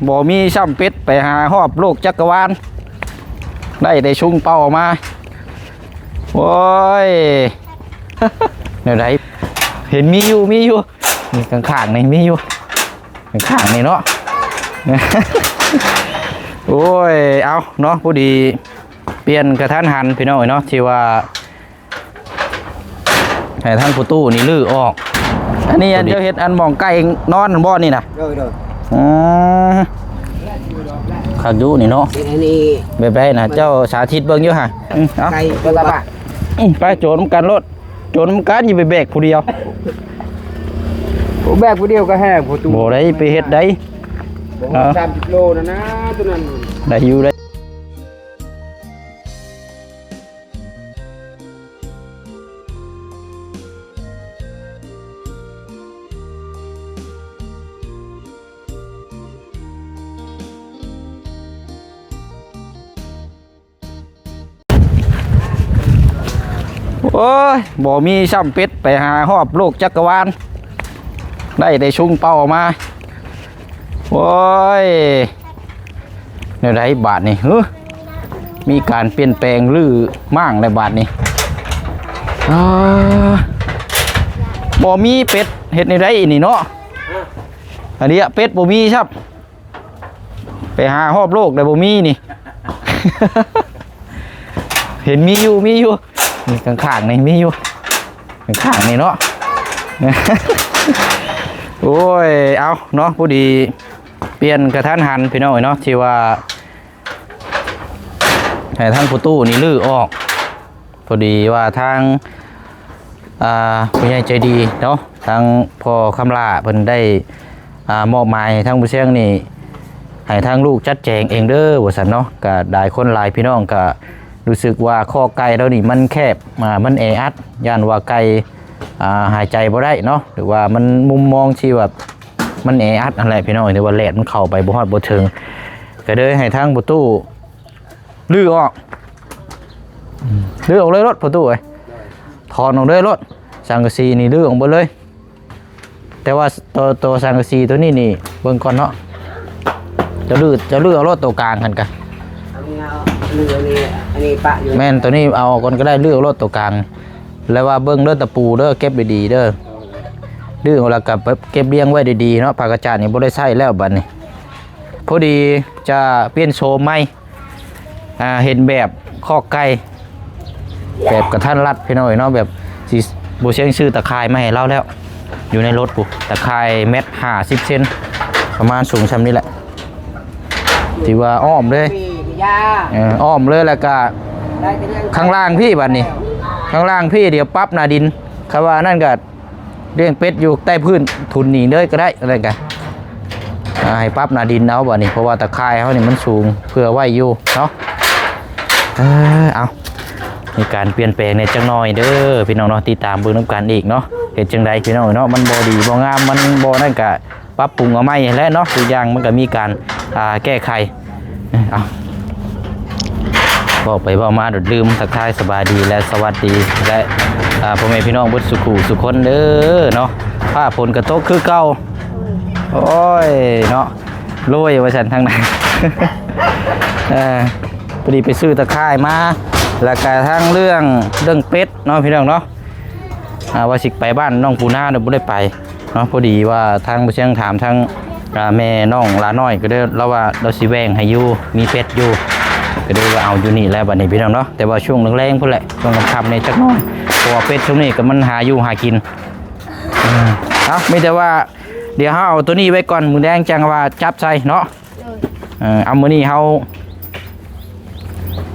ບໍ່ມີຊ້ຳເປັດ ໄປຫາຮອບໂລກຈັກກະວານ ໄດ້ແຕ່ຊຸງເປົ່າມາ. ໂອ້ຍ ແນວໃດ ເຫັນມີຢູ່ ມີຢູ່ ນີ້ຂ້າງໆນີ້ມີຢູ່ ຂ້າງໆນີ້ເນາະ. ໂອ້ຍ ເອົາເນາະ ພໍດີປ່ຽນກະທັນຫັນພີ່ນ້ອງເອີຍເນາະ ທີ່ວ່າ ໃຫ້ທາງປະຕູນີ້ຮື້ອອກ. ອັນນີ້ອັນ ໂຕນີ້ ເຈົ້າເຮັດອັນໝ່ອງໄກ່ນອນຫັ້ນບໍ່ນີ້ນະ? ໂດຍ ໂດຍ ອືມ ຄັກຢູ່ນີ້ເນາະ. ອັນນີ້ ແບບໃດນະ? ເຈົ້າສາທິດເບິ່ງຢູ່ຫະ. ອືມ ເອົາ ໄກ່ຕົວລະບາດ. ອືມ ໄປໂຈນນຳກັນໂລດ ໂຈນນຳກັນ ຢ່າໄປແບກຜູ້ດຽວ. ໂອ້ ແບກຜູ້ດຽວກໍແຮງ ປະຕູ ບໍ່ໄດ້ໄປເຮັດໃດ. ບໍ່ຮອດ ເອີ ສາມສິບໂລນັ້ນນະ ຕົວນັ້ນ ໄດ້ຢູ່ ໄດ້. ໂອ້ຍ ບໍ່ມີຊ້ຳເປັດ ໄປຫາຮອບໂລກຈັກກະວານ ໄດ້ແຕ່ຊຸງເປົ່າມາ. ໂອ້ຍ ແນວໃດບາດນີ້ ຫື ມີການປ່ຽນແປງຮື້ມ້າງແລ້ວບາດນີ້. ອາ ບໍ່ມີເປັດ ເຮັດແນວໃດອີ່ນີ້ເນາະ? ອັນນີ້ເປັດບໍ່ມີຊ້ຳ ໄປຫາຮອບໂລກແລ້ວບໍ່ມີນີ້. ເຫັນມີຢູ່ ມີຢູ່ ນີ້ຂ້າງໆນີ້ມີຢູ່ ຂ້າງໆນີ້ເນາະ. ໂອ້ຍ ເອົາເນາະ ພໍດີປ່ຽນກະທັນຫັນພີ່ນ້ອງເອີຍເນາະ ທີ່ວ່າ ໃຫ້ທາງປະຕູນີ້ຮື້ອອກ. ພໍດີວ່າທາງ ອ່າ ຜູ້ໃຫຍ່ໃຈດີເນາະ ທາງພໍ່ຄຳຫຼ້າເພິ່ນໄດ້ ອ່າ ມອບໝາຍໃຫ້ທາງຜູ້ຊຽງນີ້ ໃຫ້ທາງລູກຈັດແຈງເອງເດີວ່າຊັ້ນເນາະ. ກະຫຼາຍຄົນຫຼາຍພີ່ນ້ອງກະຮູ້ສຶກວ່າຄອກໄກ່ເຮົານີ້ມັນແຄບ ອ່າ ມັນແອອັດ ຢ້ານວ່າໄກ່ ອ່າ ຫາຍໃຈບໍ່ໄດ້ເນາະ ຫຼືວ່າມັນມຸມມອງທີ່ແບບມັນແອອັດຫັ້ນແຫຼະພີ່ນ້ອງ ຫຼືວ່າແດດມັນເຂົ້າໄປບໍ່ຮອດບໍ່ເຖິງ ກະເລີຍໃຫ້ທາງປະຕູ ຮື້ອອກ ຮື້ອອກເລີຍໂລດປະຕູເອີຍ ຖອນອອກເລີຍໂລດ. ສັງກະສີນີ້ຮື້ອອກເບິດເລີຍ ແຕ່ວ່າໂຕ ໂຕສັງກະສີໂຕນີ້ນີ້ເບິ່ງກ່ອນເນາະ ເຈົ້າຮື້ ເຈົ້າຮື້ເອົາໂລດໂຕກາງຫັ້ນກະ ເອົາ ຮື້ອັນນີ້ ອັນນີ້ປະຢູ່ ແມ່ນ ໂຕນີ້ເອົາອອກກ່ອນກໍໄດ້ ຮື້ເອົາໂລດໂຕກາງ. ແລ້ວວ່າເບິ່ງເດີຕະປູເດີ ເກັບດີໆເດີ ດຶງອອກແລ້ວກໍເກັບລຽງໄວ້ດີໆເນາະ. ຜ້າກະຈາດນີ້ບໍ່ໄດ້ໃຊ້ແລ້ວບັດນີ້ ພໍດີຈະປ່ຽນໂສມໃໝ່ ອ່າ ເຮັດແບບຄອກໄກ່ ແບບກະທັນລັດພີ່ນ້ອງເອີຍເນາະ ແບບຊິ ບໍ່ຊຽງຊື້ຕາຂ່າຍມາໃຫ້ລາວແລ້ວ ຢູ່ໃນລົດພຸ້ນ ຕາຂ່າຍແມັດຫ້າສິບເຊັນ ປະມານສູງຊ່ຳນີ້ແຫຼະ ທີ່ວ່າອ້ອມເລີຍ ເອີ ອ້ອມເລີຍ ແລ້ວກະຂ້າງລ່າງພີ້ບັດນີ້ ຂ້າງລ່າງພີ້ດຽວປັບໜ້າດິນ ຄັນວ່ານັ້ນກະ ລ້ຽງເປັດຢູ່ໃຕ້ພື້ນທຸ່ນນີ້ເລີຍກໍໄດ້ ນັ້ນກະ ອ່າ ໃຫ້ປັບໜ້າດິນເອົາບັດນີ້ ເພາະວ່າຕາຂ່າຍເຮົານີ້ມັນສູງ ເພື່ອໄວ້ຢູ່ເນາະ. ເອີ ເອົາ ມີການປ່ຽນແປງແດ່ຈັກໜ້ອຍເດີພີ່ນ້ອງເນາະ ຕິດຕາມເບິ່ງນຳກັນອີກເນາະ. ເຮັດຈັ່ງໃດພີ່ນ້ອງເນາະ ມັນບໍ່ດີບໍ່ງາມ ມັນບໍ່ນັ້ນກະປັບປຸງເອົາໃໝ່ແຫຼະເນາະ ທຸກຢ່າງມັນກະມີການ ອ່າ ແກ້ໄຂ. ເອົ້າ ເວົ້າໄປເວົ້າມາໂດດລືມທັກທາຍສະບາຍດີ ແລະ ສະຫວັດດີ ແລະ ອ່າ ພໍ່ແມ່ພີ່ນ້ອງເບິດສູ່ຜູ້ສູ່ຄົນເດີເນາະ. ຟ້າຝົນກະຕົກຄືເກົ່າ ໂອ້ຍເນາະ ໂລຍວ່າຊັ້ນທາງນັ້ນ. ເອີ ພໍດີໄປຊື້ຕາຂ່າຍມາ ແລ້ວກະທັງເລື່ອງ ເລື່ອງເປັດເນາະ ພີ່ນ້ອງເນາະ. ອ່າ ວ່າຊິໄປບ້ານນ້ອງປູນາ ແຕ່ບໍ່ໄດ້ໄປ ເນາະ. ພໍດີວ່າທາງບໍ່ຊຽງຖາມທາງ ອ່າ ແມ່ນ້ອງຫຼານ້ອຍ ກໍເລີຍລາວວ່າລາວຊິແບ່ງໃຫ້ຢູ່ ມີເປັດຢູ່ ກໍເລີຍວ່າເອົາຢູ່ນີ້ແຫຼະບັດນີ້ພີ່ນ້ອງເນາະ. ແຕ່ວ່າຊ່ວງແລງໆພຸ້ນແຫຼະ ຊ່ວງຄ່ຳໆນີ້ຈັກໜ້ອຍ ເພາະວ່າເປັດຊ່ວງນີ້ກໍມັນຫາຢູ່ຫາກິນ. ເອີ ເອົາ ມີແຕ່ວ່າດຽວເຮົາເອົາໂຕນີ້ໄວ້ກ່ອນ ມື້ແລງຈັ່ງວ່າຈັບໃສ່ເນາະ. ເອີ ເອົາ ມື້ນີ້ເຮົາ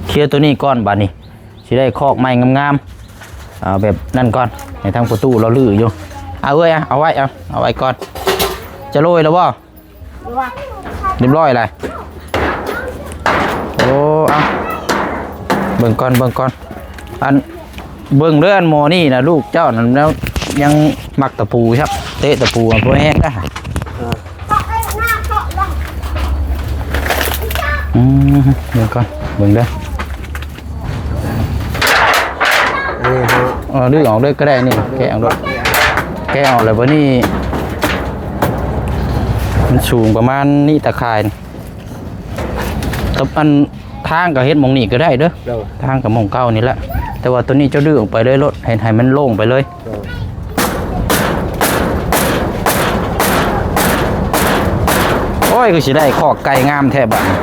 ເຄຍໂຕນີ້ກ່ອນ ບາດນີ້ຊິໄດ້ຄອກໃໝ່ງາມໆ. ເອົາແບບນັ້ນກ່ອນ ໃຫ້ທາງປະຕູລາວຮື້ຢູ່. ເອົາເອີຍ ເອົາໄວ້ ເອົາ ເອົາໄວ້ກ່ອນ. ຈະໂລຍແລ້ວບໍ່? ຮຽບຮ້ອຍແລ້ວ. ໂອ້ ເອົາ ເບິ່ງກ່ອນ ເບິ່ງກ່ອນ. ອັນ ເບິ່ງເດີ ອັນໝໍນີ້ນະ ລູກເຈົ້ານັ້ນແລ້ວ ຍັງມັກຕະປູ ເຕະຕະປູບໍ່ແຮງນະ. ເອີ ອືມ ເບິ່ງກ່ອນ ເບິ່ງເດີ. ອັນນີ້ເຮົາ ເອີ ດຶງອອກເລີຍກໍໄດ້ນີ້ ແກະອອກໂລດ ແກະອອກແລ້ວບັດນີ້ ມັນສູງປະມານນີ້ ຕາຂ່າຍນີ້ ແຕ່ອັນທາງກໍເຮັດໝ່ອງນີ້ກໍໄດ້ເດີ ໂດຍ ທາງກໍໝ່ອງເກົ່ານີ້ແຫຼະ ແຕ່ວ່າໂຕນີ້ເຈົ້າດຶງອອກໄປເລີຍໂລດ ເຮັດໃຫ້ມັນໂລ່ງໄປເລີຍ ໂດຍ ໂອ້ຍ ຄືຊິໄດ້ຄອກໄກ່ງາມແທ້ບາດນີ້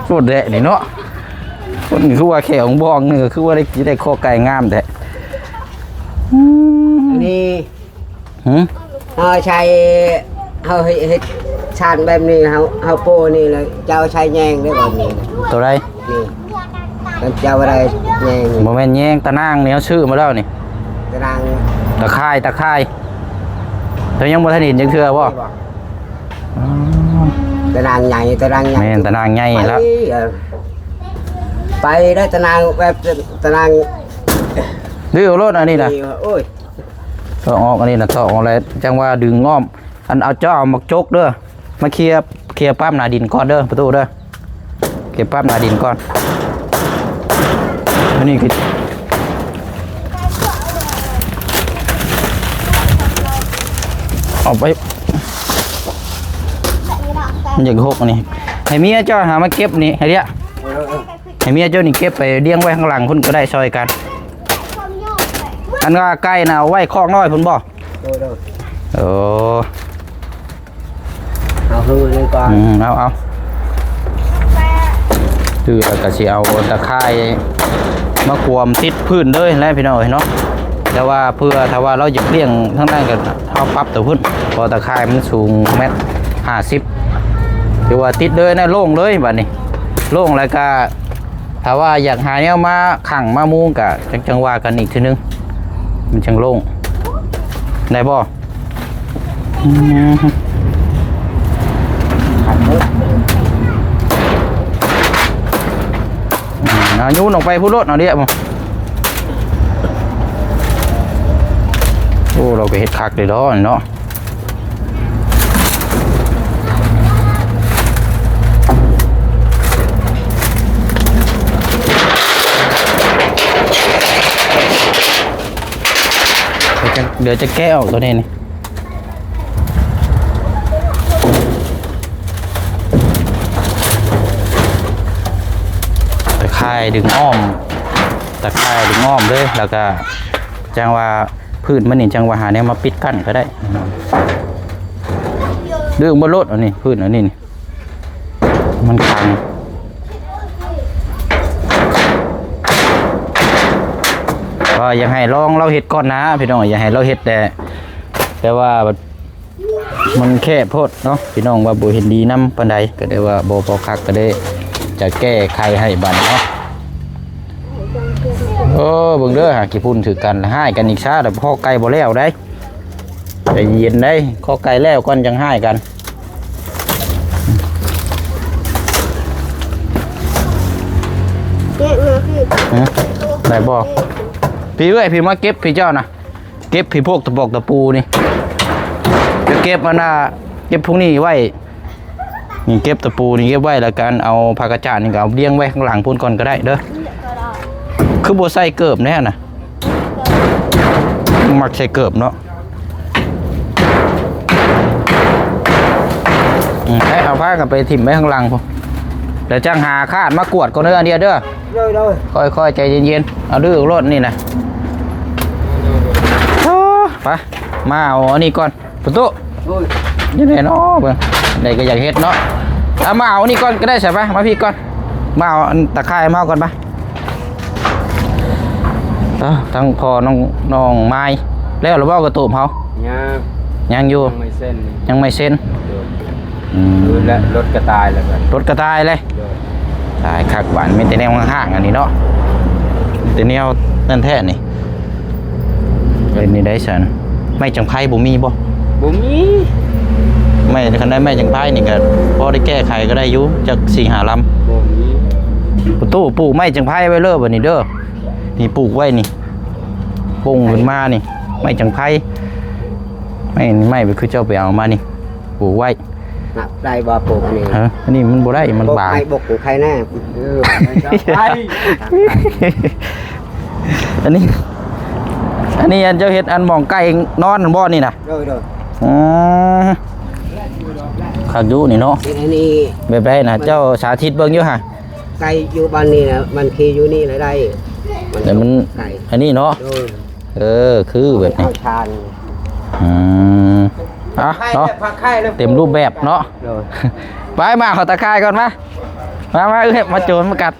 ໂພດແທ້ນີ້ເນາະ ຄົນຄືວ່າແຂ້ວອງບອງນີ້ ຄືວ່າໄດ້ ຊິໄດ້ຄອກໄກ່ງາມແທ້ ອືມ ອັນນີ້ ຫື? ເຮົາໃຊ້ ເຮົາເຮັດ ເຮັດຊານແບບນີ້ ເຮົາ ເຮົາໂປ້ນີ້ ແລ້ວເຈົ້າໃຊ້ແຍງໄດ້ບໍ່ນີ້? ໂຕໃດ? ນີ້ ເຈົ້າບໍ່ໄດ້ແຍງນີ້ ບໍ່ແມ່ນແຍງ ຕາໜ່າງນີ້ ເຮົາຊື້ມາແລ້ວນີ້ ຕາໜ່າງ ຕາຂ່າຍ ຕາຂ່າຍ ເຈົ້າຍັງບໍ່ທັນເຫັນຈັກເທື່ອບໍ່? ນີ້ບໍ່? ອໍ ຕາໜ່າງໃຫຍ່ ຕາໜ່າງໃຫຍ່ ແມ່ນ ຕາໜ່າງໃຫຍ່ແລ້ວ ໄປ ເອີ ໄປໄດ້ຕາໜ່າງແບບ ຕາໜ່າງ ດື້ເອົາໂລດອັນນີ້ນະ ນີ້ ໂອ້ຍ ຖອກອອກ ອັນນີ້ນະ ຖອກອອກແລ້ວ ຈັ່ງວ່າດຶງອ້ອມ ອັນ ເອົາ ເຈົ້າເອົາໝາກຈົກເດີ ມາເຄຍ ເຄຍປັບໜ້າດິນກ່ອນເດີ ປະຕູເດີ ເຄຍປັບໜ້າດິນກ່ອນ ອັນນີ້ຄື ເອົາໄປ ມັນຢາກຫົກອັນນີ້ ໃຫ້ເມຍເຈົ້າຫາມາເກັບນີ້ ໃຫ້ເດຍ ໃຫ້ເມຍເຈົ້ານີ້ເກັບໄປລຽງໄວ້ຂ້າງຫຼັງພຸ້ນກໍໄດ້ ຊ່ອຍກັນ ອັນວ່າໄກ່ນະ ເອົາໄວ້ຄອກນ້ອຍພຸ້ນບໍ່? ໂດຍ ໂດຍ ເອີ ເອົາຄືນີ້ກ່ອນ ອືມ ເອົາ ເອົາ ຄືແລ້ວກໍຊິເອົາຕາຂ່າຍມາກວມຕິດພື້ນເລີຍແຫຼະພີ່ນ້ອງເອີຍເນາະ ແຕ່ວ່າເພື່ອຖ້າວ່າເຮົາຢາກລ້ຽງທາງນັ້ນກໍເຮົາປັບຕົວພຸ້ນ ເພາະຕາຂ່າຍມັນສູງແມັດຫ້າສິບ ຖືວ່າຕິດເລີຍນະ ໂລ່ງເລີຍບາດນີ້ ໂລ່ງແລ້ວກໍ ຖ້າວ່າຢາກຫາແນວມາຂັງມາມຸງກະ ຈັ່ງ ຈັ່ງວ່າກັນອີກເທື່ອໜຶ່ງ ມັນຈັ່ງໂລ່ງ ໄດ້ບໍ່? ອືມ ເອົາໂຍນອອກໄປພຸ້ນໂລດ ເອົາເດະ ໂອ້ ລາວກໍເຮັດຄັກເດເນາະ ເນາະ. ດຽວຈະ ດຽວຈະແກະອອກຕົວນີ້ນີ້ ຕາຂ່າຍດຶງອ້ອມ ຕາຂ່າຍດຶງອ້ອມເລີຍ ແລ້ວກະຈັ່ງວ່າ ພື້ນມັນນີ້ຈັ່ງວ່າຫາແນວມາປິດກັ້ນກໍໄດ້ ດຶງບໍ່ໂລດ ອັນນີ້ ພື້ນອັນນີ້ນີ້ ມັນຂັງ ກໍຢາກໃຫ້ລອງລາວເຮັດກ່ອນນະພີ່ນ້ອງ ຢາກໃຫ້ລາວເຮັດແຕ່ ແຕ່ວ່າ ມັນແຄບໂພດເນາະ ພີ່ນ້ອງວ່າບໍ່ເຫັນດີນຳປານໃດ ກໍໄດ້ວ່າບໍ່ພໍຄັກ ກໍໄດ້ຈະແກ້ໄຂໃຫ້ບັດເນາະ. ເອີ ເບິ່ງເດີ ຫາຂີ້ຝຸ່ນຖືກກັນ ຮ້າຍກັນອີກຊ້າ ແລ້ວຄອກໄກ່ບໍ່ແລ້ວໃດ໋ ໃຈເຢັນໃດ໋ ຄອກໄກ່ແລ້ວກ່ອນຈັ່ງຮ້າຍກັນ. ຫື? ໄດ້ບໍ່? ພີ່ເອື້ອຍ ພີ່ມາເກັບ ພີ່ເຈົ້ານະ. ເກັບພີ້ພວກຕະປອກຕະປູນີ້ ຈະເກັບອັນນ່າ ເກັບພວກນີ້ໄວ້ ນີ້ເກັບຕະປູນີ້ເກັບໄວ້ ແລ້ວກະເອົາຜ້າກະຈາດນີ້ກໍເອົາລຽງໄວ້ຂ້າງຫຼັງພຸ້ນກ່ອນກໍໄດ້ເດີ. ຄືບໍ່ໃສ່ເກີບແນ່ນະ ມັກໃສ່ເກີບເນາະ. ອືມ ໃຫ້ເອົາຜ້າກັນໄປຖິ້ມໄວ້ຂ້າງຫຼັງພຸ້ນ ແລ້ວຈັ່ງຫາຄາດມາກວດກ່ອນເດີ ອັນດຽວເດີ. ໂດຍ ໂດຍ ຄ່ອຍໆ ໃຈເຢັນໆ ເອົາດື້ໂລດນີ້ນະ. ໂອ້ ໄປ ມາເອົາອັນນີ້ກ່ອນ ປະຕູ. ໂດຍ ນີ້ແຫຼະເນາະ ເບິ່ງ ໄດ້ກໍຢາກເຮັດເນາະ. ເອົາ ມາເອົາອັນນີ້ກ່ອນກໍໄດ້ ໃສ່ໄປ ມາພີ້ກ່ອນ ມາເອົາອັນຕາຂ່າຍມາເອົາກ່ອນໄປ. ເອີ ທັງພໍ່ນ້ອງ ນ້ອງມາຍ ແລ້ວລະບໍ່ ກະຕູບເຮົາ? ຍັງ ຍັງຢູ່ ຍັງໄມ່ເຊັນ ຍັງໄມ່ເຊັນ. ໂດຍ ອືມ ແລ້ວລົດກະຕາຍແລ້ວ ລົດກະຕາຍເລີຍ. ໂດຍ ຕາຍຄັກບາດ ມີແຕ່ແນວຫ້າງໆ ອັນນີ້ເນາະ ມີແຕ່ແນວນັ້ນແທ້ນີ້. ເປັນນີ້ໄດ້ຊັ້ນ ໄມ້ຈັງໄພບໍ່ມີບໍ່? ບໍ່ມີ ໄມ້ ຄັນໄດ້ໄມ້ຈັງໄພນີ້ກໍພໍໄດ້ແກ້ໄຂກໍໄດ້ຢູ່ ຈັກສີ່ຫ້າລຳ. ບໍ່ມີ ປະຕູ ປູກໄມ້ຈັງໄພໄວ້ເລີຍບັດນີ້ເດີ ນີ້ ປູກໄວ້ນີ້ ປົ່ງຂຶ້ນມານີ້ ໄມ້ຈັງໄພ ໄມ້ ໄມ້ຄືເຈົ້າໄປເອົາມານີ້ ປູກໄວ້. ນະ ໄດ້ບໍ່ປູກອັນນີ້? ຮະ ອັນນີ້ມັນບໍ່ໄດ້ ມັນບາງ ປູກໄມ້ບົກຂອງໃຜແນ່? ເອີ ໄມ້ຈັງໄພ ອັນນີ້ ອັນນີ້ອັນເຈົ້າເຮັດອັນໝ່ອງໄກ່ນອນຫັ້ນບໍ່ນີ້ນະ? ໂດຍ ໂດຍ ອືມ ຄັກຢູ່ນີ້ເນາະ ເຮັດອັນນີ້ ແບບໃດນະ ເຈົ້າສາທິດເບິ່ງຢູ່ຫະ? ໄກ່ຢູ່ບ້ານນີ້ນະ ມັນຂີ່ຢູ່ນີ້ລະໄດ້ ແຕ່ມັນ ໄກ່ ອັນນີ້ເນາະ ໂດຍ ເອີ ຄືແບບນີ້ ເອົາຊານ ອືມ ອ່ະເນາະ ເຕັມຮູບແບບເນາະ ໂດຍ ໄປ ມາເອົາຕາຂ່າຍກ່ອນ ມາ ມາ ມາ ເອີຍ ມາໂຈນມາກັດ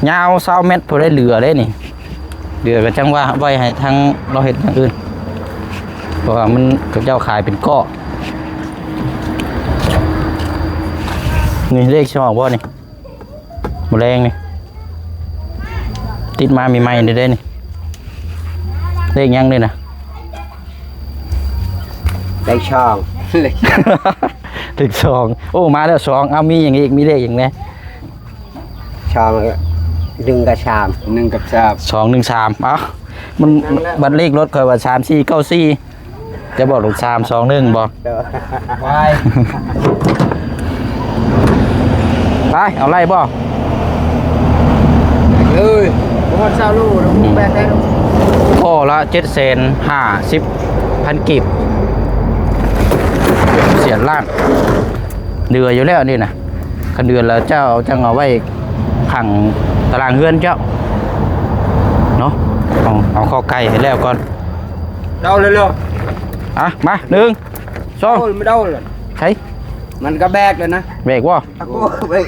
ຍາວຊາວແມັດ ພໍໄດ້ເຫຼືອເດ້ນີ້ ເຫຼືອກໍຈັ່ງວ່າໄວ້ໃຫ້ທາງລາວເຮັດຢ່າງອື່ນ ເພາະວ່າມັນ ເຂົາເຈົ້າຂາຍເປັນກ້ອນ ນີ້ເລກຊິອອກບໍ່ນີ້? ມື້ແລງນີ້ ຕິດມາໃໝ່ໆເດ້ນີ້ ເລກຫຍັງນີ້ນະ? ເລກສອງ ເລກສອງ ໂອ້ ມາແລ້ວສອງ ເອົາ ມີຫຍັງອີກ? ມີເລກຫຍັງແດ່? ສອງ ໜຶ່ງກັບສາມ ໜຶ່ງກັບສາມ ສອງ ໜຶ່ງ ສາມ ເອົ້າ ມັນ ບັດເລກລົດຂ້ອຍວ່າ ສາມ ສີ່ ເກົ້າ ສີ່ ຈະບອກລູກ ສາມ ສອງ ໜຶ່ງ ບໍ່? ໄປ ໄປ ເອົາໄລ່ບໍ່? ເອີຍ ບໍ່ຮອດຊາວໂລດອກ ອືມ ແບກໄດ້ດອກ ກໍລະ ເຈັດແສນຫ້າສິບພັນກີບ ສຽນລ້ານ ເດືອຢູ່ແລ້ວນີ້ນະ ຄັນເດືອລະເຈົ້າຈັ່ງເອົາໄວ້ຂັງຕາລາງເຮືອນເຈົ້າເນາະ ເອົາ ເອົາຂໍ້ໄກ່ໃຫ້ແລ້ວກ່ອນ ເດົາເລີຍເລີຍ ອ່ະ ມາ ໜຶ່ງ ສອງ ໂອ້ຍ ມັນເດົາເລີຍ ໃສ ມັນກໍແບກແລ້ວນະ ແບກບໍ່? ໂອ້ຍ ແບກ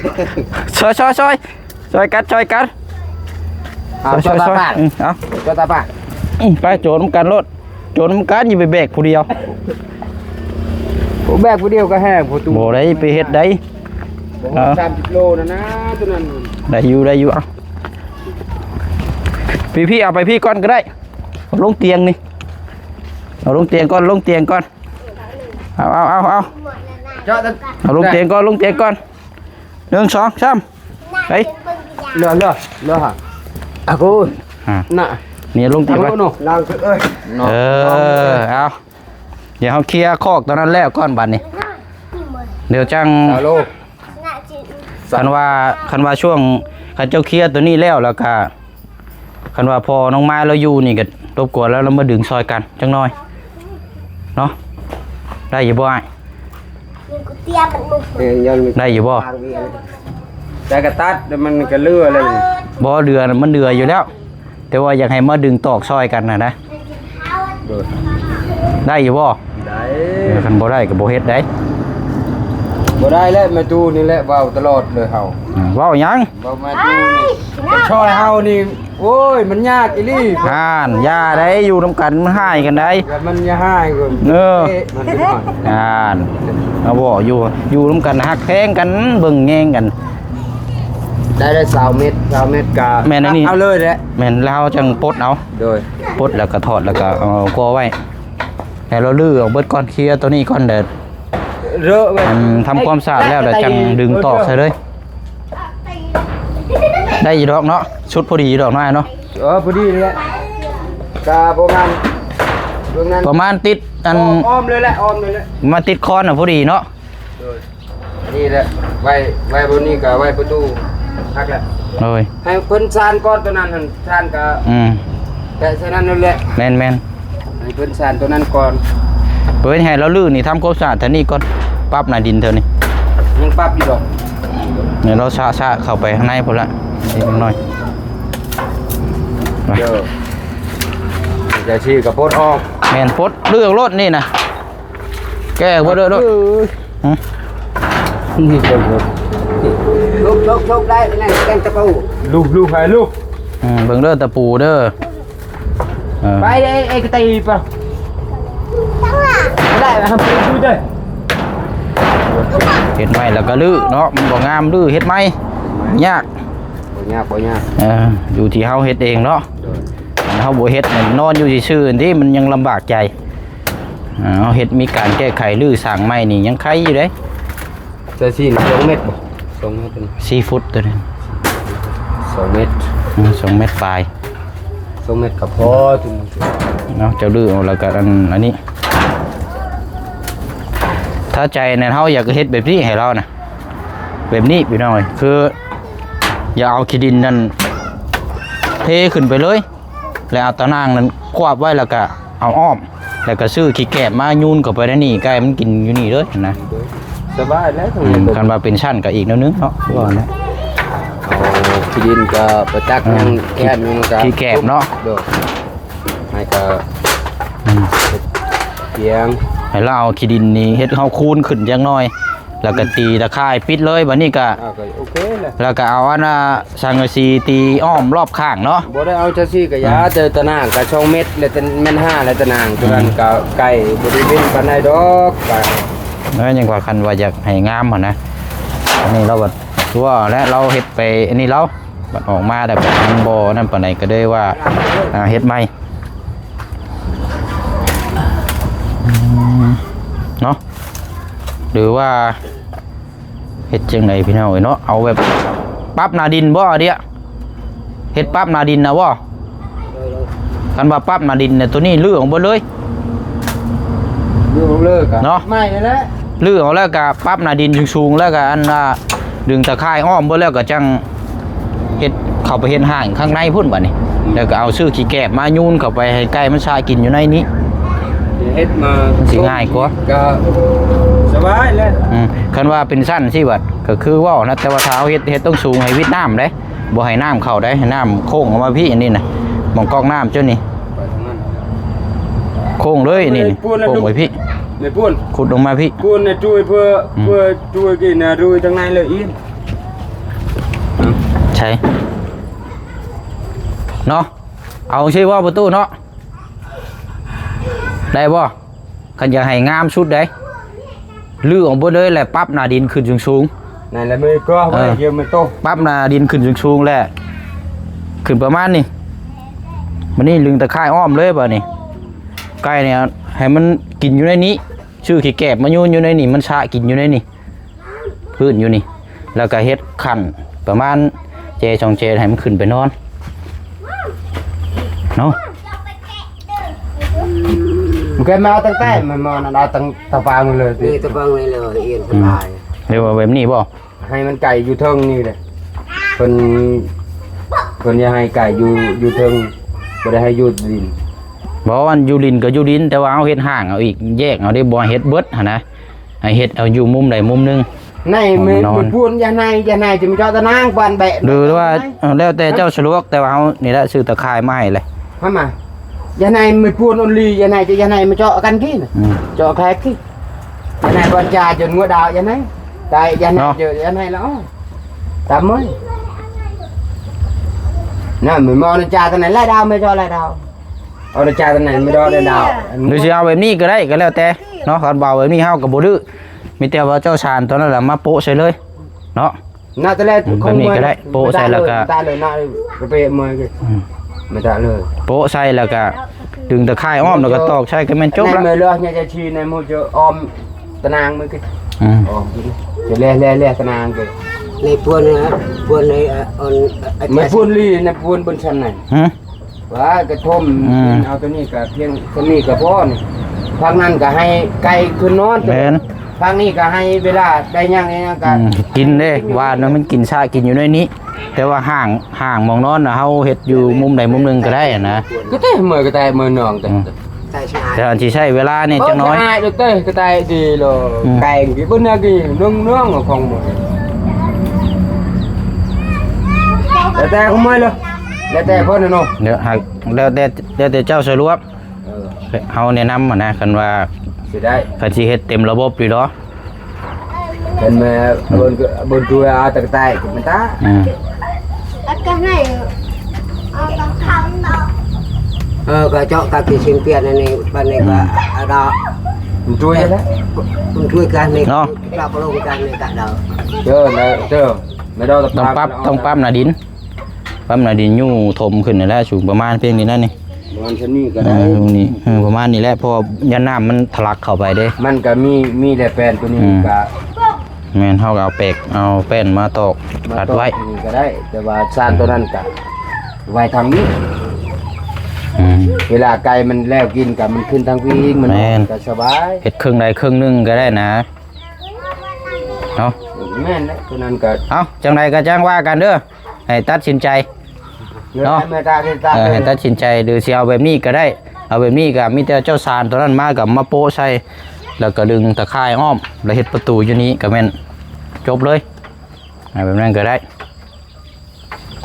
ຊ່ອຍ ຊ່ອຍ ຊ່ອຍ ຊ່ອຍກັນ ຊ່ອຍກັນ ເອົາ ຊ່ອຍ ຊ່ອຍ ຊ່ອຍ ອືມ ເອົາ ຊ່ອຍຕາປາ ອືມ ໄປ ໂຈນນຳກັນໂລດ ໂຈນນຳກັນ ຢ່າໄປແບກຜູ້ດຽວ ໂອ້ ແບກຜູ້ດຽວກໍແຮງ ບໍ່ໄດ້ໄປເຮັດໃດ ບໍ່ຮອດ ເອີ ສາມສິບໂລນັ້ນນະ ຕົວນັ້ນ ໄດ້ຢູ່ ໄດ້ຢູ່ ເອົາ ພີ່ໆ ເອົາໄປພີ່ກ່ອນກໍໄດ້ ເອົາລົງຕຽງນີ້ ເອົາລົງຕຽງກ່ອນ ລົງຕຽງກ່ອນ ເອົາ ເອົາ ເອົາ ເອົາ ເຈາະ ເອົາລົງຕຽງກ່ອນ ລົງຕຽງກ່ອນ ໜຶ່ງ ສອງ ສາມ ໄປ ເຫຼືອ ເຫຼືອ ເຫຼືອຫາ ອາກູ ອ່າ ນະ ນີ້ລົງຕຽງກ່ອນ ເອົາໂລດເນາະ ນາງເອີຍ ເອີ ເອົາ ດຽວເຮົາເຄຍຄອກຕົວນັ້ນແລ້ວກ່ອນບັດນີ້ ດຽວຈັ່ງ ຊາວໂລ ຄັນວ່າ ຄັນວ່າຊ່ວງ ຄັນເຈົ້າເຄຍຕົວນີ້ແລ້ວ ແລ້ວກະ ຄັນວ່າພໍ່ນ້ອງມາຍລາວຢູ່ນີ້ກໍລົບກວນແລ້ວ ລາວມາດຶງຊ່ອຍກັນຈັກໜ່ອຍເນາະ ໄດ້ຢູ່ບໍ່ອ້າຍ? ແມ່ນ ໄດ້ຢູ່ບໍ່? ແຕ່ກໍຕັດ ແຕ່ມັນກໍເຫຼືອແລ້ວນີ້ ບໍ່ເຫຼືອ ມັນເຫຼືອຢູ່ແລ້ວ ແຕ່ວ່າຢາກໃຫ້ມາດຶງຕອກຊ່ອຍກັນນະ ໄດ້ ໂດຍ ໄດ້ຢູ່ບໍ່? ໄດ້ ເອີ ຄັນບໍ່ໄດ້ກໍບໍ່ເຮັດໄດ໋ ບໍ່ໄດ້ແຫຼະ ແມ່ຕູ້ນີ້ແຫຼະເວົ້າຕະຫຼອດເລີຍເຮົາ ອືມ ເວົ້າຫຍັງ? ເວົ້າແມ່ຕູ້ນີ້ ຊ່ອຍເຮົານີ້ ໂອ້ຍ ມັນຍາກອີ່ຫຼີ ຫັ້ນ ຢ່າໄດ໋ ຢູ່ນຳກັນມັນຮ້າຍກັນໄດ໋ ແຕ່ມັນຢ່າຮ້າຍ ເອີ ມັນ ຫັ້ນ ເຮົາເວົ້າຢູ່ ຢູ່ນຳກັນຮັກແພງກັນ ເບິ່ງແຍງກັນ ໄດ້ ໄດ້ຊາວເມັດ ຊາວເມັດກະ ແມ່ນອັນນີ້ ເອົາເລີຍແຫຼະ ແມ່ນ ແລ້ວເຮົາຈັ່ງປົດເອົາ ໂດຍ ປົດແລ້ວກໍຖອດ ແລ້ວກໍເອົາກໍໄວ້ ໃຫ້ລາວຮື້ອອກເບິດກ່ອນ ເຄຍຕົວນີ້ກ່ອນ ແລ້ວ ເລີະ ອັນທຳຄວາມສະອາດແລ້ວ ແລ້ວຈັ່ງດຶງຕອກໃສ່ເລີຍ ໄດ້ຢູ່ດອກເນາະ ຊຸດພໍດີຢູ່ດອກເນາະ ອ້າຍເນາະ ເອີ ພໍດີນີ້ແຫຼະ ກະປະມານ ປະມານຕິດອັນ ອ້ອມເລີຍແຫຼະ ອ້ອມເລີຍແຫຼະ ມາຕິດຄອນນະ ພໍດີເນາະ ໂດຍ ນີ້ແຫຼະ ໄວ້ ໄວ້ບ່ອນນີ້ກໍໄວ້ປະຕູ ຄັກແຫຼະ ໂດຍ ໃຫ້ເພິ່ນຊານກ່ອນ ຕົວນັ້ນຫັ້ນ ຊານກໍ ອືມ ແປະໃສ່ນັ້ນນັ້ນແຫຼະ ແມ່ນໆ ໃຫ້ເພິ່ນຊານຕົວນັ້ນກ່ອນ ເພິ່ນໃຫ້ລາວຮື້ນີ້ ທຳຄວາມສະອາດແຖວນີ້ກ່ອນ ປັບໜ້າດິນແຖວນີ້ ຍັງປັບຢູ່ດອກ ໃຫ້ລາວຊະໆ ເຂົ້າໄປຂ້າງໃນພຸ້ນລະ ອີກໜ້ອຍ ເດີ ຈະຊີ້ກໍປົດອອກ ແມ່ນ ປົດ ຮື້ອອກໂລດນີ້ນະ ແກ້ບໍ່ເດີໂລດ ເອີຍ ຫຶ ນີ້ເບິ່ງເດີ ລຸກ ລຸກ ລຸກ ໄດ້ ນັ້ນ ແກນຕະປູ ລຸກ ລຸກ ໃຫ້ລຸກ ອືມ ເບິ່ງເດີຕະປູເດີ ເອີ ໄປເດ້ ເອກະຕີປະ ໄດ້ ເຮັດໃໝ່ແລ້ວກໍຮື້ເນາະ ມັນບໍ່ງາມ ຮື້ເຮັດໃໝ່ ຍາກ ບໍ່ຍາກ ບໍ່ຍາກ ເອີ ຢູ່ທີ່ເຮົາເຮັດເອງເນາະ ໂດຍ ເຮົາບໍ່ເຮັດ ນອນຢູ່ຊື່ໆ ນີ້ ມັນຍັງລຳບາກໃຈ ເຮົາເຮັດມີການແກ້ໄຂ ຮື້ສ້າງໃໝ່ນີ້ຍັງໄຄຢູ່ເດ້ ແຕ່ສີ່ ສອງເມັດບໍ່? ສອງເມັດ ສີ່ຟຸດຕົວນີ້ ສອງເມັດ ອືມ ສອງເມັດປາຍ ສອງເມັດກໍພໍ ເນາະ ເຈົ້າຮື້ເອົາ ແລ້ວກໍອັນ ອັນນີ້ ຖ້າໃຈນັ້ນ ເຮົາຢາກເຮັດແບບນີ້ໃຫ້ລາວນະ ແບບນີ້ພີ່ນ້ອງເອີຍ ຄື ຢ່າເອົາຂີ້ດິນນັ້ນເທຂຶ້ນໄປເລີຍ ແລ້ວເອົາຕາໜ່າງນັ້ນຄວບໄວ້ ແລ້ວກະເອົາອ້ອມ ແລ້ວກະຊື້ຂີ້ແກບມາໂຍນເຂົ້າໄປໃນນີ້ ໄກ່ມັນກິນຢູ່ນີ້ເລີຍຫັ້ນນະ. ສະບາຍແລ້ວ ອືມ ຄັນວ່າເປັນຊັ້ນກໍອີກແນວໜຶ່ງເນາະ ວ່ານະ. ເອົາຂີ້ດິນກໍໄປຕັກ ອືມ ຫຍັງແຄບຫຍັງກໍ ຂີ້ແກບເນາະ ໂດຍ ໃຫ້ກໍ ອືມ ເຮັດກຽງ ໃຫ້ລາວເອົາຂີ້ດິນນີ້ເຮັດເຮົາຄູນຂຶ້ນຈັກໜ່ອຍ ແລ້ວກໍ ອືມ ຕີຕາຂ່າຍປິດເລີຍ. ບັດນີ້ກໍ ອ່າ ກໍໂອເຄແຫຼະ ແລ້ວກໍເອົາອັນນ່າ ສັງກະສີຕີອ້ອມລອບຂ້າງເນາະ. ບໍ່ໄດ້ເອົາຈັກຊີ້ກະຢາ ອືມ ແຕ່ຕາໜ່າງກະສອງເມັດ ແລ້ວແຕ່ແມ່ນຫ້າ ແລ້ວຕາໜ່າງ ອືມ ຕົວນັ້ນກະໄກ່ບໍ່ໄດ້ເປັນປານໃດດອກ ກະ ແມ່ນຫຍັງວ່າ ຄັນວ່າຢາກໃຫ້ງາມຫັ້ນນະ. ອັນນີ້ລາວວ່າ ຄືວ່າແຫຼະ ລາວເຮັດໄປອັນນີ້ລາວ ບັດອອກມາແລ້ວມັນບໍ່ນັ້ນປານໃດ ກໍເລີຍວ່າ ອ່າ ເຮັດໃໝ່ ອືມ ເນາະ ຫຼືວ່າ ເຮັດຈັ່ງໃດພີ່ນ້ອງເອີຍເນາະ ເອົາແບບປັບໜ້າດິນບໍ່ ອາເດຍ ເຮັດປັບໜ້າດິນນະບໍ່? ຄັນວ່າປັບໜ້າດິນນະ ໂຕນີ້ຮື້ອອກເບິດເລີຍ ຮື້ອອກເລີຍກະ ເນາະ ໃໝ່ນັ້ນແຫຼະ ຮື້ອອກແລ້ວກະປັບໜ້າດິນສູງໆ ແລ້ວກະອັນນ່າ ດຶງຕາຂ່າຍອ້ອມເບິດແລ້ວກະຈັ່ງ ເຮັດ ເຂົ້າໄປເຮັດຫ້າງຂ້າງໃນພຸ້ນບັດນີ້ ແລ້ວກໍເອົາຊື້ຂີ້ແກບມາໂຍນເຂົ້າໄປໃຫ້ໄກ່ມັນຊະກິນຢູ່ໃນນີ້ ເຮັດມາ ມັນຊິງ່າຍກວ່າ ກໍສະບາຍແຫຼະ. ອືມ ຄັນວ່າເປັນຊັ້ນຊີ້ບັດ ກໍຄືເວົ້ານະ ແຕ່ວ່າຖ້າເຮົາເຮັດ ເຮັດຕ້ອງສູງໃຫ້ວິດນ້ຳເດ້ ບໍ່ໃຫ້ນ້ຳເຂົ້າເດ້ ໃຫ້ນ້ຳໂຄ້ງອອກມາພີ້ ອັນນີ້ນະ ໝ່ອງກອກນ້ຳເຈົ້ານີ້ ໄປທາງນັ້ນ ໂຄ້ງເລີຍ ອັນນີ້ ໂຄ້ງໄປພີ້ ໄດ້ປູນ ຂຸດລົງມາພີ້ ປູນໃຫ້ຈຸ້ຍເພື່ອ ອືມ ເພື່ອຈຸ້ຍກິນນະ ຈຸ້ຍທາງໃນເລີຍອີກ ໃຊ່ ເນາະ ເອົາຊີ້ບໍ່ປະຕູເນາະ ໄດ້ບໍ່? ຄັນຢາກໃຫ້ງາມສຸດໃດ໋ ຮື້ອອກເບິດເລີຍ ແລ້ວປັບໜ້າດິນຂຶ້ນສູງໆ ນັ້ນແຫຼະ ມືກໍ ເອີ ໄວ້ ດຽວມັນຕົກ ປັບໜ້າດິນຂຶ້ນສູງໆ ແລ້ວຂຶ້ນປະມານນີ້ ບັດນີ້ດຶງຕາຂ່າຍອ້ອມເລີຍ ບັດນີ້ ໄກ່ນີ້ໃຫ້ມັນກິນຢູ່ໃນນີ້ ຊື້ຂີ້ແກບມາໂຍນຢູ່ໃນນີ້ ມັນຊະກິນຢູ່ໃນນີ້ ພື້ນຢູ່ນີ້ ແລ້ວກໍເຮັດຂັ້ນປະມານແຈສອງແຈໃຫ້ມັນຂຶ້ນໄປນອນເນາະ. ມັນເກີດມາເອົາຕັ້ງແຕ່ ອືມ ມັນມານັ້ນເອົາຕັ້ງຕາປາງເລີຍຕິ ນີ້ຕາປາງນີ້ເລີຍ ອືມ ເອີຍ ວ່າແບບນີ້ບໍ່? ໃຫ້ມັນໄກ່ຢູ່ເທິງນີ້ແຫຼະ ເພິ່ນ ເພິ່ນຢາກໃຫ້ໄກ່ຢູ່ ຢູ່ເທິງ ບໍ່ໄດ້ໃຫ້ຢູ່ດິນ. ບໍ່ ອັນຢູ່ດິນກໍຢູ່ດິນ ແຕ່ວ່າເຮົາເຮັດຫ້າງເອົາອີກ ແຍກເອົາເດ້ ບໍ່ໃຫ້ເຮັດເບິດຫັ້ນນະ ໃຫ້ເຮັດເອົາຢູ່ມຸມໃດມຸມໜຶ່ງ ໃນ ຂອງມັນນອນ ມີປູນ ຢ່າໃນ ຢ່າໃນຈະມາເຈາະຕາໜ່າງ ປານແບະ ຫຼືວ່າ ເອີ ແລ້ວແຕ່ເຈົ້າສະດວກ ແຕ່ວ່າເຮົານີ້ແຫຼະ ຊື້ຕາຂ່າຍມາໃຫ້ເລີຍ ເອົາມາ ຢ່າໃນມີປູນອົນລີ ຢ່າໃນຈະ ຢ່າໃນມາເຈາະກັນກິນ ອືມ ເຈາະແຄກກິນ ຢ່າໃນບ່ອນຈາຈົນງົວດາວ ຢ່າໃນ ຕາຍ ຢ່າໃນ ເນາະ ເຈີ ຢ່າໃນລະ ຕາມເອີຍ ນັ້ນ ມີໝໍນະຈາ ຕາໃນລະດາວ ແມ່ເຈາະລະດາວ ເອົານະຈາ ຕາໃນ ແມ່ເຈາະລະດາວ ຫຼືຊິເອົາແບບນີ້ກໍໄດ້ ກໍແລ້ວແຕ່ເນາະ ຄັນວ່າເອົາແບບນີ້ເຮົາກໍບໍ່ດື້ ມີແຕ່ວ່າເຈົ້າສານຕົວນັ້ນລະມາໂປະໃສ່ເລີຍເນາະ. ໜ້າແຕ່ແລກ ອືມ ຂອງ ແບບນີ້ກໍໄດ້ ໂປະໃສ່ແລ້ວກໍ ຕາເລີຍນະ ກະເປະເມືອ ອືມ ມາຕາເລີຍ ໂປະໃສ່ແລ້ວກໍດຶງຕາຂ່າຍອ້ອມ ແລ້ວກໍຕອກໃສ່ກໍແມ່ນຈົບລະ ແມ່ນເລີຍ ຍາຈະຊີໃນໝູ່ຈະອ້ອມຕາໜ່າງມື້ກີ້ ອືມ ອ້ອມ ຈະແລ ແລ ແລຕາໜ່າງເກີ ໃນພວນນະ ພວນໃນ ອາ ອັນ ໃນພວນລີ ໃນພວນບົນຊັ້ນນັ້ນ ຫື ວ່າກະທົມ ອືມ ເອົາຕົວນີ້ກະພຽງ ຕົວນີ້ກະພໍນີ້ ພາກນັ້ນກະໃຫ້ໄກ່ຂຶ້ນນອນ ແມ່ນ ພາກນີ້ກະໃຫ້ເວລາໄດ້ຫຍັງຫຍັງກະ ອືມ ກິນເດ້ ຫວ່ານມັນກິນຊະກິນຢູ່ໃນນີ້ ແຕ່ວ່າຫ້າງ ຫ້າງໝ່ອງນອນນະ ເຮົາເຮັດຢູ່ມຸມໃດມຸມໜຶ່ງກະໄດ້ຫັ້ນນະ ກະແຕ່ເມື່ອຍ ກະແຕ່ເມື່ອຍນ້ອງແຕ່ ອືມ ແຕ່ອັນທີ່ໃຊ້ເວລານີ້ຈັກໜ້ອຍ ເອີ ອາຍເດ້ ກະແຕ່ດີໂລ ອືມ ແກງກິນເບິ່ງນະກິນນ້ອງໆ ຂອງໝົດ ແລ້ວແຕ່ຂອງເມື່ອຍເລີຍ ແລ້ວແຕ່ເພິ່ນນະເນາະ ດຽວໃຫ້ ແລ້ວແຕ່ ແລ້ວແຕ່ເຈົ້າສະດວກ ເອີ ເຮົາແນະນຳຫັ້ນນະ ຄັນວ່າຊິໄດ້ ຄັນຊິເຮັດເຕັມລະບົບຢູ່ດອກ ຄັນແມ່ນ ອືມ ເບິ່ງ ເບິ່ງຕົວເອົາຕັ້ງແຕ່ມັນຕາ ອືມ ເອີ ກະເຈາະກະກິນຊິງປຽນອັນນີ້ ບາດນີ້ກະ ອືມ ເອົາດອກ ມັນຕົວແລ້ວ ມັນຕົວກັນນີ້ເນາະ ເຈາະກະລົງກັນນີ້ກະດອກ ເຈີ ແລ້ວເຈີ ແມ່ດອກ ຕ້ອງປັບ ຕ້ອງປັບໜ້າດິນ ປ້ຳໜ້າດິນຢູ່ຖົມຂຶ້ນນີ້ແຫຼະ ສູງປະມານພຽງນີ້ນັ້ນນີ້ ປະມານສ່ຳນີ້ກໍໄດ້ ເອີ ນີ້ ເອີ ປະມານນີ້ແຫຼະ ເພາະວ່າຢ້ານນ້ຳມັນທະລັກເຂົ້າໄປເດ້ ມັນກໍມີ ມີແຕ່ແປ້ນຕົວນີ້ ອືມ ກໍ ແມ່ນ ເຮົາກໍເອົາແປກ ເອົາແປ້ນມາຕອກ ມາຕອກ ຮັດໄວ້ ນີ້ກໍໄດ້ ແຕ່ວ່າຊານຕົວນັ້ນກໍໄວ້ທາງນີ້ ອືມ ເວລາໄກ່ມັນແລ້ວກິນກໍມັນຂຶ້ນທາງພີ້ອີກ ມັນ ແມ່ນ ກໍສະບາຍ ເຮັດເຄິ່ງໃດເຄິ່ງໜຶ່ງກໍໄດ້ນະ ເນາະ ແມ່ນແຫຼະ ຕົວນັ້ນກໍ ເອົ້າ ຈັ່ງໃດກໍຈັ່ງວ່າກັນເດີ ໃຫ້ຕັດສິນໃຈ ເນາະ ແມ່ຕາ ເອີ ໃຫ້ຕັດສິນໃຈ ຫຼືຊິເອົາແບບນີ້ກໍໄດ້. ເອົາແບບນີ້ກໍມີແຕ່ເຈົ້າສານຕົວນັ້ນມາກໍມາໂປະໃສ່ ແລ້ວກໍດຶງຕາຂ່າຍອ້ອມ ແລ້ວເຮັດປະຕູຢູ່ນີ້ກໍແມ່ນຈົບເລີຍ. ເອົາແບບນັ້ນກໍໄດ້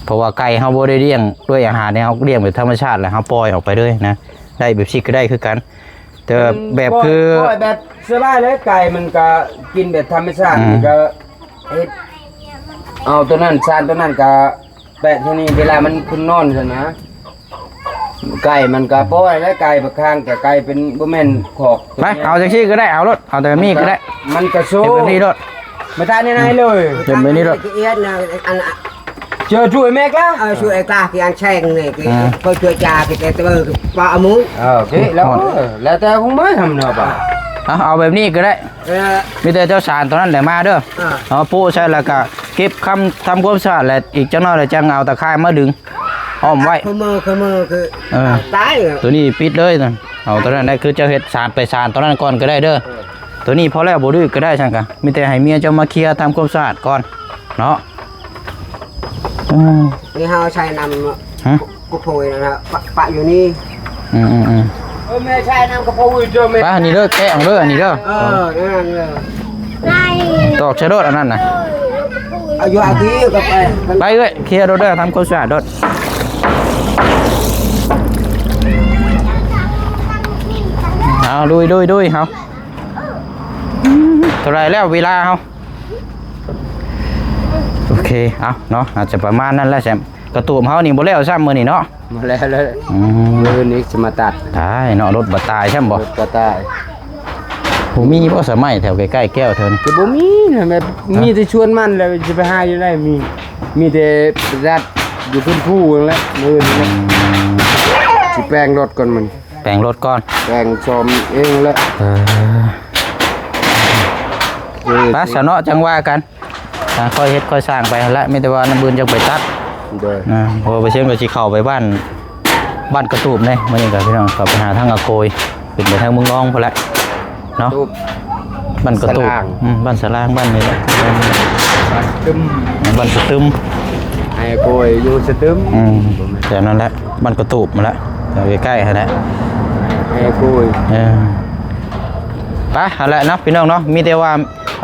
ເພາະວ່າໄກ່ເຮົາບໍ່ໄດ້ລ້ຽງດ້ວຍອາຫານ ເຮົາລ້ຽງແບບທຳມະຊາດ ແລ້ວເຮົາປ່ອຍອອກໄປເລີຍນະ ໄດ້ແບບຊີ້ກໍໄດ້ຄືກັນ. ແຕ່ແບບຄື ປ່ອຍແບບສະບາຍເລີຍ ໄກ່ມັນກໍກິນແບບທຳມະຊາດ ອືມ ມັນກໍເຮັດ ເອົາຕົວນັ້ນ ສານຕົວນັ້ນກໍແປະທີ່ນີ້ ເວລາມັນຂຶ້ນນອນຊັ້ນນະ ໄກ່ມັນກໍປ່ອຍແລ້ວ ໄກ່ບາງຄັ້ງກໍໄກ່ເປັນ ບໍ່ແມ່ນຄອກ ໄປ ເອົາຈັ່ງຊີ້ກໍໄດ້ ເອົາໂລດ ເອົາແຕ່ແບບນີ້ກໍໄດ້ ມັນກໍໂຊ ເຮັດແບບນີ້ໂລດ ມາຕາໃນໆເລີຍ ເຮັດແບບນີ້ໂລດ ເຮັດນະ ອັນ ເຈີຊ່ວຍແມ່ກະ ເອີ ຊ່ວຍກະ ທີ່ອັນແຊງນີ້ ອ່າ ເພິ່ນຊ່ວຍຈາ ທີ່ແຕ່ເບິ່ງປະອາມຸ ເອີ ໂອເຄ ແລ້ວ ແລ້ວແຕ່ຂອງມັນທຳເນາະ ເອົາ ເອົາແບບນີ້ກໍໄດ້ ເອີ ມີແຕ່ເຈົ້າສານຕົວນັ້ນແຫຼະມາເດີ ເອີ ເອົາໂປະໃສ່ ແລ້ວກໍເກັບຄຳ ທຳຄວາມສະອາດ ແລ້ວອີກຈັກໜ້ອຍແລ້ວຈັ່ງເອົາຕາຂ່າຍມາດຶງອ້ອມໄວ້ ຄືມື ຄືມື ຄື ເອີ ຕາຍ ຕົວນີ້ປິດເລີຍນະ ເອົາຕົວນັ້ນໄດ້ ຄືເຈົ້າເຮັດສານໄປສານຕົວນັ້ນກ່ອນກໍໄດ້ເດີ ເອີ ຕົວນີ້ພໍແລ້ວ ບໍ່ດື້ກໍໄດ້ຊັ້ນກະ ມີແຕ່ໃຫ້ເມຍເຈົ້າມາເຄຍທຳຄວາມສະອາດກ່ອນເນາະ. ອືມ ນີ້ເຮົາໃສ່ນ້ຳ ຮະ ກະໂພຍນະ ປະ ປະຢູ່ນີ້ ອືມໆໆ ເອີ ແມ່ໃສ່ນ້ຳກະໂພຍເດີແມ່ ໄປ ອັນນີ້ເດີ ແກະເອົາເດີ ອັນນີ້ເດີ ເອີ ນັ້ນເດີ ຕອກໃສ່ໂລດ ອັນນັ້ນນະ ເອົາຢູ່ອັນນີ້ກໍໄປ ໄປເອີຍ ເຄຍໂລດເດີ ທຳຄວາມສະອາດໂລດ. ເອົາ ລຸຍໆໆ ເຮົາ ເທົ່າໃດແລ້ວເວລາເຮົາ? ໂອເຄ ເອົາເນາະ ອາດຈະປະມານນັ້ນແຫຼະແຊມ ກະຕູບເຮົານີ້ບໍ່ແລ້ວຊ້ຳມື້ນີ້ເນາະ ບໍ່ແລ້ວເລີຍ ອືມ ມື້ນີ້ຊິມາຕັດ ຕາຍເນາະ ລົດບໍ່ຕາຍຊ້ຳບໍ່ ລົດບໍ່ຕາຍ ບໍ່ມີບໍ່ສະໄໝແຖວໃກ້ໆແກ້ວເທິງ ກໍບໍ່ມີນະ ແບບ ຮະ ມີແຕ່ສວນມັນແລ້ວ ຊິໄປຫາຢູ່ໃດ ມີ ມີແຕ່ຕັດຢູ່ເທິງພູນັ້ນແຫຼະ ມື້ນີ້ນະ ອືມ ຊິແປງລົດກ່ອນມື້ນີ້ ແປງລົດກ່ອນ ແປງສ້ອມເອງແຫຼະ ເອີ ເອີ ໄປຊະເນາະ ຈັ່ງວ່າກັນ ອ່າ ຄ່ອຍເຮັດຄ່ອຍສ້າງໄປຫັ້ນແຫຼະ ມີແຕ່ວ່າມື້ອື່ນຈັ່ງໄປຕັດ ໂດຍ ນະ ເພາະວ່າບໍ່ເຊີງກໍຊິເຂົ້າໄປບ້ານ ບ້ານກະຕູບເດ້ ມື້ນີ້ກໍພີ່ນ້ອງ ເຂົ້າໄປຫາທາງອາໂກຍ ຂຶ້ນໄປທາງເມືອງນອງພຸ້ນແຫຼະເນາະ ບ້ານກະຕູບ ສະລາງ ອືມ ບ້ານສະລາງ ບ້ານນີ້ແຫຼະ ບ້ານສະຕຶມ ບ້ານສະຕຶມ ອາໂກຍຢູ່ສະຕຶມ ອືມ ແຖວນັ້ນແຫຼະ ບ້ານກະຕູບຫັ້ນແຫຼະ ແຖວໃກ້ໆຫັ້ນແຫຼະ ອາໂກຍ ເອີ ໄປ ຫັ້ນແຫຼະເນາະ ພີ່ນ້ອງເນາະ ມີແຕ່ວ່າ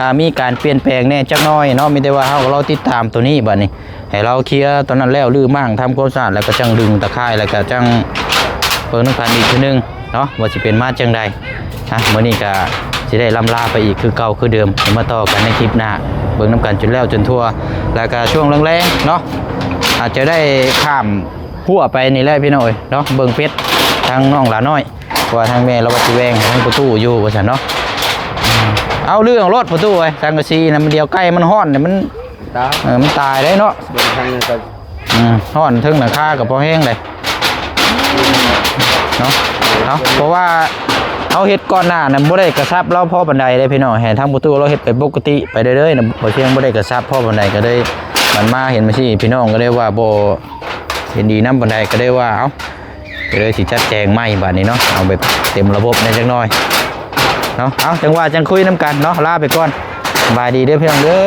ອ່າ ມີການປ່ຽນແປງແດ່ຈັກໜ້ອຍເນາະ ມີແຕ່ວ່າເຮົາກໍລໍຕິດຕາມໂຕນີ້ ບາດນີ້ໃຫ້ລາວເຄຍຕອນນັ້ນແລ້ວ ຮື້ມ້າງ ທຳຄວາມສະອາດ ແລ້ວກໍຈັ່ງດຶງຕາຂ່າຍ ແລ້ວກໍຈັ່ງເບິ່ງນຳກັນອີກເທື່ອໜຶ່ງເນາະ ວ່າຊິເປັນມາຈັ່ງໃດ. ອ່ະ ມື້ນີ້ກໍຊິໄດ້ລ່ຳລາໄປອີກຄືເກົ່າຄືເດີມ ມາຕໍ່ກັນໃນຄລິບໜ້າ ເບິ່ງນຳກັນຈົນແລ້ວຈົນທົ່ວ ແລ້ວກໍຊ່ວງແລງໆເນາະ ອາດຈະໄດ້ຂ້າມຮົ້ວໄປນີ້ແຫຼະ ພີ່ນ້ອງເອີຍເນາະ ເບິ່ງເປັດ ທາງນ້ອງຫຼ້ານ້ອຍ ເພາະວ່າທາງແມ່ລາວວ່າຊິແວ່ງໃຫ້ທາງປະຕູຢູ່ວ່າຊັ້ນເນາະ. ເອົາເລື່ອງໂລດປະຕູເອີຍ ສັງກະສີນະ ມັນດຽວໄກ່ມັນຮ້ອນນີ້ມັນ ຕາຍ ເອີ ມັນຕາຍໄດ້ເນາະ ເບິ່ງທາງນີ້ກໍ ອືມ ຮ້ອນເທິງຫຼັງຄາກໍພໍແຮງເດ້ເນາະ. ເອົາ ເພາະວ່າເຮົາເຮັດກ່ອນໜ້ານັ້ນບໍ່ໄດ້ກະຊັບລາວພໍປານໃດເດ້ພີ່ນ້ອງ ໃຫ້ທາງປະຕູລາວເຮັດໄປປົກກະຕິໄປເລື້ອຍໆນະ ບໍ່ ເຊີງບໍ່ໄດ້ກະຊັບພໍປານໃດ ກໍເລີຍມັນມາເຫັນມາຊີ້ ພີ່ນ້ອງກໍເລີຍວ່າບໍ່ເຫັນດີນຳປານໃດ ກໍເລີຍວ່າ ເອົາ ກໍເລີຍຊິຈັດແຈງໃໝ່ບາດນີ້ເນາະ ເອົາແບບເຕັມລະບົບແດ່ຈັກໜ້ອຍເນາະ. ເອົາ ຈັ່ງວ່າຈັ່ງຄຸຍນຳກັນເນາະ ລາໄປກ່ອນ ສະບາຍດີເດີພີ່ນ້ອງເດີ.